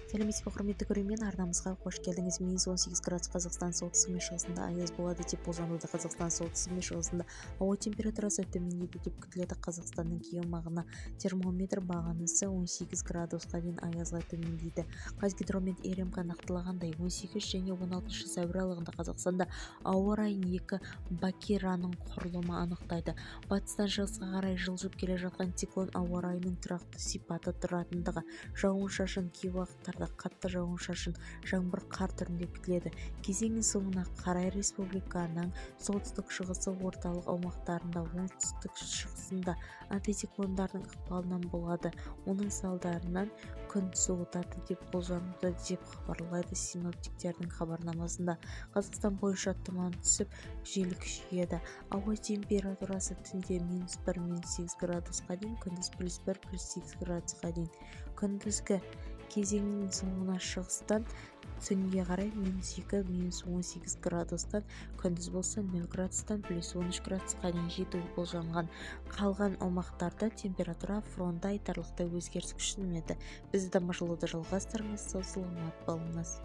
Сәлеметсіз бе, құрметті көрермен, арнамызға қош келдіңіз. -18 градус Қазақстан солтүстігі мен шығысында аяз болады деп болжануда. Қазақстан солтүстігі мен шығысында ауа температурасы төмендейді деп күтіледі. Қазақстанның кей аумағында термометр бағанасы 18 градусқа дейін аязға төмендейді. Қазгидромет РМК нақтылағандай, 18 және 16 сәуір аралығында Қазақстанда ауа райын екі бакираның құрылымы анықтайды. Батыстан шығысқа қарай жылжып келе жатқан циклон ауа райының тұрақты сипаты тұратындығы, жауын-шашын, кей уақыттарда қатты жауын-шашын, жаңбыр, қар түрінде күтіледі. Кезеңнің соңына қарай республиканың солтүстік-шығысы, орталық аумақтарында, оңтүстік-шығысында антициклондардың ықпалынан болады, оның салдарынан күн суытады деп болжануда, деп хабарлайды синоптиктердің хабарламасында. Қазақстан бойынша тұман түсіп, жел күшейеді. Ауа температурасы түнде -1, -8 градусқа дейін, күндіз +1, +8 градусқа дейін. Күндізгі кезеңнің соңына шығыстан түнге қарай -2, -18 градустан, күндіз болса 0 градустан +13 градусқа дейін жетуі болжанған. Қалған аумақтарда температура фронты айтарлықтай өзгеріс күтілмейді. Бізді тамашалауды жалғастырыңыз, сау-саламат болыңыз.